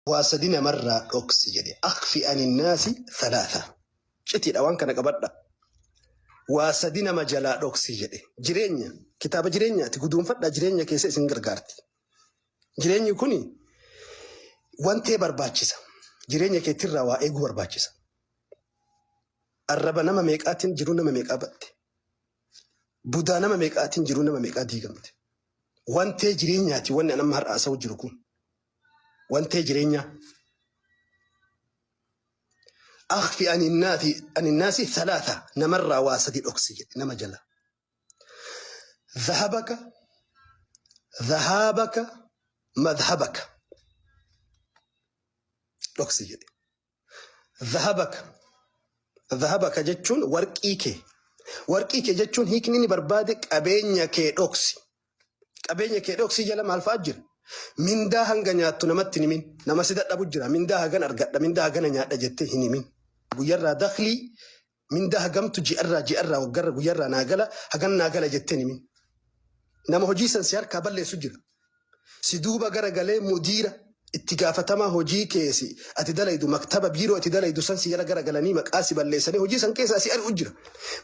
Waa sadi namarraa dhoksi jedhe. Akhfi aninnaasi thalaatha. Citiidha waan kana qabadha. Waa sadi nama jalaa dhoksi jedhe. Jireenya kitaaba jireenyaati guduunfadhaa jireenya keessa isin gargaarti. Jireenyi kuni wantee barbaachisa. Jireenya keetirraa waa eeguu barbaachisa. Arraba nama meeqaatiin jiruu nama meeqaa batte. Budaa nama meeqaatiin jiruu nama meeqaa diigamte. Wantee jireenyaati wanni an amma har'a haasa'u jiru kun. Wantee jireenyaa. Akhfi aninnaasi thalaatha namarraa waa sadi dhoksi jedhe nama jala. Dhahabaka, dhahaabaka, madhabaka dhoksi jedhe. Dhahabaka. Dhahabaka jechuun warqii kee. Warqii kee jechuun hiikni inni barbaade qabeenya kee dhoksi. Qabeenya kee dhoksii jala maal fa'aa jira? Mindaa hanga nyaattu namatti hin himin. Nama si dadhabu jira. Mindaa hagan argadha, mindaa hagana nyaadha jettee hin himin. Guyyarraa daklii mindaa hagamtu ji'arraa ji'arraa waggarra guyyarraa naa gala hagan naa gala jettee hin himin. Nama hojii san si harkaa balleessu jira. Si duuba gara galee mudiira itti gaafatamaa hojii kee si ati dalaydu maktaba biiroo ati dalaydu san si jala gara galanii maqaa si balleessanii hojii san keessaa si ari'u jira.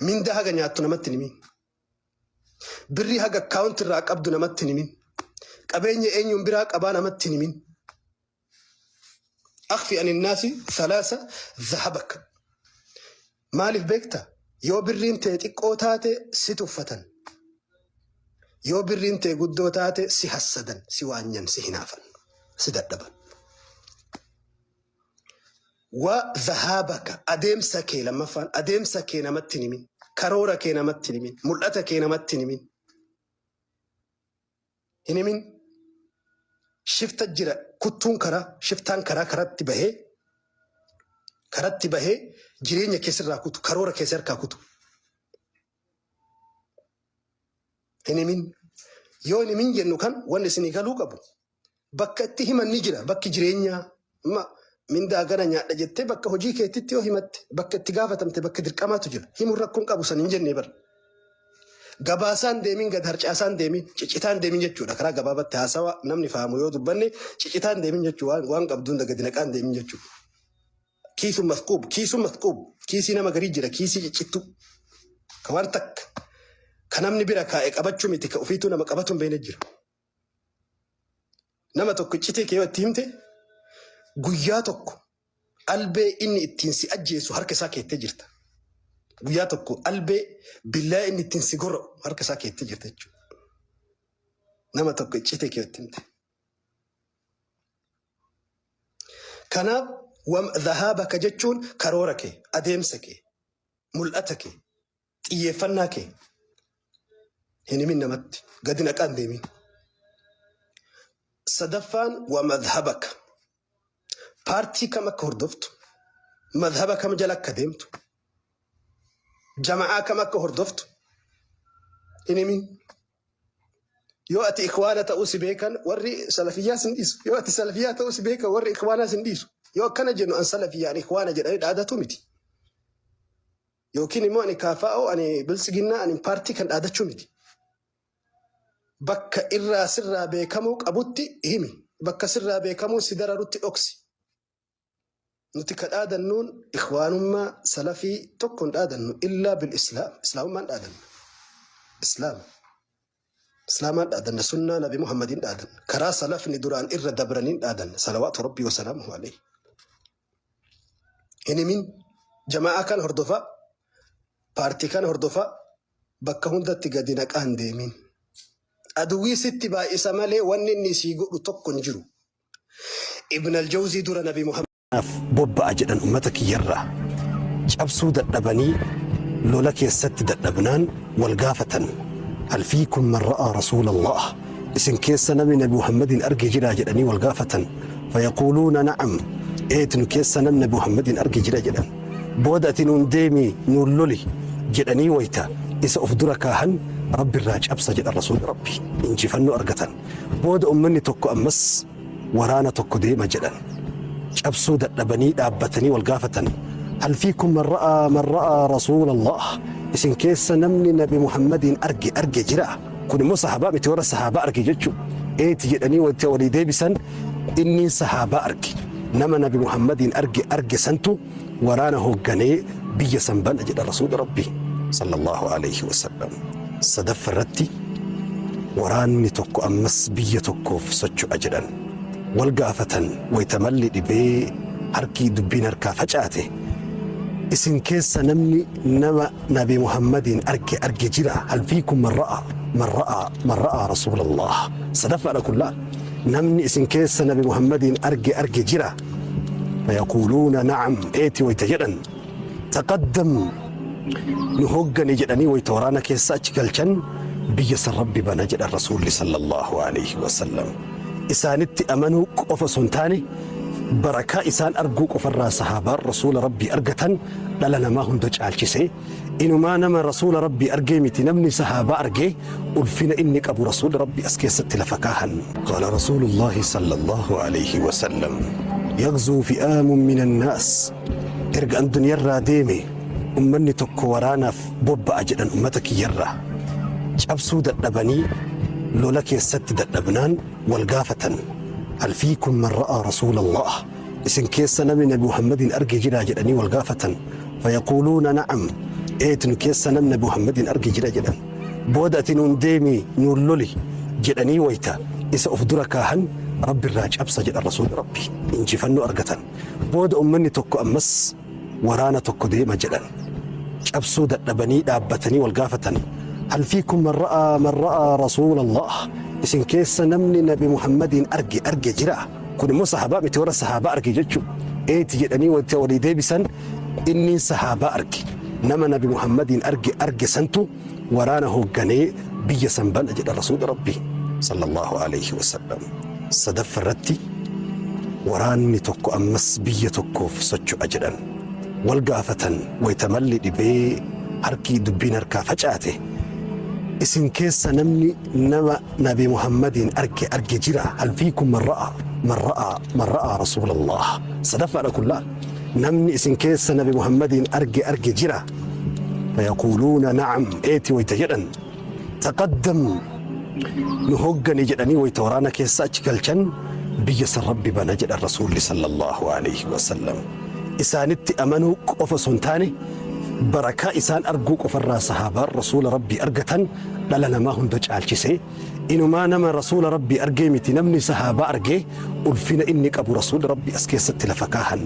Mindaa haga nyaattu namatti hin himin. Birrii haga akkaawunti irraa qabdu namatti hin himin. Qabeenya eenyuun biraa qabaa namatti hin himin. Akhfi aninnaasi thalaasa dhahabak. Maaliif beekta? Yoo birriin tee xiqqoo taate si tuffatan. Yoo birriin tee guddoo taate si hassadan, si waanyan, si hinaafan, si dadhaban. Wa dhahaabaka adeemsa kee lammaffaan adeemsa kee namatti hin himin. Karoora kee namatti hin himin. Mul'ata kee namatti hin himin. Hin himin. Shifta jira kuttuun karaa shiftaan karaa karatti bahee karatti bahee jireenya kee sirraa kutu karoora kee si harkaa kutu. Hin himin. Yoo hin himin jennu kan wanni isinii galuu qabu bakka itti himan ni jira bakki jireenyaa amma mindaa gana nyaadha jettee bakka hojii keetitti yoo himatte bakka itti gaafatamte bakka dirqamaatu jira himuun rakkoon qabu san hin jennee bara. Gabaasaan deemin gad harcaasaan deemin cicitaan deemin jechuudha karaa gabaabatti haasawa namni fahamu yoo dubbanne cicitaan deemin jechuu waan, waan qabdu hunda gadi naqaan deemin jechuudha. Kiisuun masquub kiisuun masquub kiisii nama garii jira kiisii ciccittuu ka waan takka ka namni bira kaa'e qabachuu miti ka ofiituu nama qabatu hin beekne jira. Nama tokko iccitii kee yoo itti himte guyyaa tokko albee inni ittiin si ajjeesu harka isaa keettee jirta. Guyyaa tokko albee billaa inni ittiin si gorra'u harka isaa keettee jirta jechuudha. Nama tokko iccitii kee yoo itti himte. Kanaaf dhahaabaka jechuun karoora kee, adeemsa kee, mul'ata kee, xiyyeeffannaa kee hin himin namatti gadi naqaa hin deemin. Sadaffaan wa madhabaka paartii kam akka hordoftu madhaba kam jala akka deemtu jama'aa kam akka hordoftu hin himin. Yoo ati ikhwaana ta'uu si beekan warri salafiyyaa sin dhiisu. Yoo ati salafiyyaa ta'uu si beekan warri ikhwaanaa sin dhiisu. Yoo akkana jennu an salafiyyaa an ikhwaana jedhanii dhaadatu miti. Yookiin immoo ani KFO, ani Biltsiginnaa, ani paartii kan dhaadachuu miti. Bakka irraa sirraa beekamuu qabutti himi. Bakka sirraa beekamuu si dararutti dhoksi. Nuti ka dhaadannuun ikhwaanummaa salafii tokko hin dhaadannu illaa bil islaam. Islaamummaan dhaadanna. Islaama. Islaamaan dhaadanna. Sunnaa Nabi Muhammadiin dhaadanna. Karaa salafni duraan irra dabraniin dhaadanna. Salawaatu Rabbii wa salaamuhu alayhi. Hin himin jamaa'aa kan hordofaa paartii kan hordofaa bakka hundatti gadi naqaa hin deemin. Aduwwii sitti baay'isa malee wanni inni sii godhu tokko hin jiru. Ibn al-Jawzii dura Nabi Muhammad. Naaf bobba'a jedhan ummata kiyyarraa cabsuu dadhabanii lola keessatti dadhabnaan wal gaafatan hal fiikum man ra'aa rasuulallaah isin keessa namni nabi Muhammadiin arge jiraa jedhanii wal gaafatan fayaquuluuna na'am eeti nu keessa namni nabi Muhammadiin arge jira jedhan booda ati nuun deemi nuun loli jedhanii wayta isa of dura kaahan Rabbi irraa cabsa jedhan rasuulli Rabbi injifannoo argatan booda ummanni tokko ammas waraana tokko deema jedhan. Cabsuu dadhabanii dhaabbatanii wal gaafatan. Hal fiikum man ra'aa man ra'aa Rasuulallaah? Isin keessa namni Nabi Muhammadiin arge arge jiraa? Kun immoo sahaabaa miti warra sahaabaa arge jechuu. Eeti jedhanii wanta walii deebisan inniin sahaabaa arge. Nama Nabi Muhammadiin arge arge santu waraana hoogganee biyya san bana jedha Rasuuli Rabbii sallallahu alayhi wasallam. Sadaffa irratti waraanni tokko ammas biyya tokkoof socho'a jedhan. Wal gaafatan wayta malli dhibee harki dubbiin harkaa facaate, Isin keessa namni nama Nabi Muhammadiin arge arge jira? Hal fiikum man ra'a man ra'a man ra'a Rasuulallah. Sadaffaadha kun laal. Namni isin keessa Nabi Muhammadiin arge arge jira? Fayaquuluuna na'am eeti wayta jedhan. Taqaddam nu hooggani jedhanii wayta waraana keessa achi galchan biyya san Rabbi bana jedhan Rasuulli sallallahu alayhi wasallam. Isaanitti amanuu qofa osoo hin taane barakaa isaan arguu qofarraa sahaabaan Rasuula Rabbii argatan dhala namaa hunda caalchise. Inumaa nama Rasuula Rabbii argee miti namni sahaabaa arge ulfina inni qabu Rasuulli Rabbii as keessatti lafa kaahan. Qaala Rasuulullaahi sallallahu alayhi wasallam yaghzuu fi'aamun minan naas erga an duniyarraa deeme ummanni tokko waraanaaf bobba'a jedhan ummata kiyyarraa cabsuu dadhabanii lola keessatti dadhabnaan wal gaafatan hal fiikum man ra'aa rasuulallaah isin keessa namni nabi Muhammadiin arge jiraa jedhanii wal gaafatan fayaquuluuna na'am eeti nu keessa namni nabi Muhammadiin arge jira jedhan booda ati nuun deemi nuun loli jedhanii wayta isa of dura kaahan Rabbi irraa cabsa jedhan rasuulli Rabbi injifannoo argatan booda ummanni tokko ammas waraana tokko deema jedhan. Cabsuu dadhabanii dhaabbatanii wal gaafatan. Hal fiikum man ra'aa man ra'aa Rasuulallaah. Isin keessa namni Nabi Muhammadiin arge arge jiraa? Kun immoo sahaabaa miti warra sahaabaa arge jechuu. Eeti jedhanii wanta walii deebisan inniin sahaabaa arge. Nama Nabi Muhammadiin arge arge santu waraana hoogganee biyya san bana jedha Rasuuli Rabbii sallallahu alayhi wasallam. Sadaffa irratti waraanni tokko ammas biyya tokkoof socho'a jedhan. Wal gaafatan wayta malli dhibee harki dubbiin harkaa facaate. Isin keessa namni nama Nabi Muhammadiin arge arge jira? Hal fiikum man ra'a man ra'a man ra'a Rasuulallaah. Sadaffaadha kun laal. Namni isin keessa Nabi Muhammadiin arge arge jira? Fayaquuluuna na'am eeti wayta jedhan. Taqaddam nu hooggani jedhanii wayta waraana keessa achi galchan biyya san Rabbi bana jedhan Rasuulli sallallahu alayhi wasallam. Isaanitti amanuu qofa osoo hin taane barakaa isaan arguu qofarraa sahaabaan Rasuula Rabbii argatan dhala namaa hunda caalchise. Inumaa nama Rasuula Rabbii argee miti namni sahaabaa arge ulfina inni qabu Rasuulli Rabbii as keessatti lafa kaahan.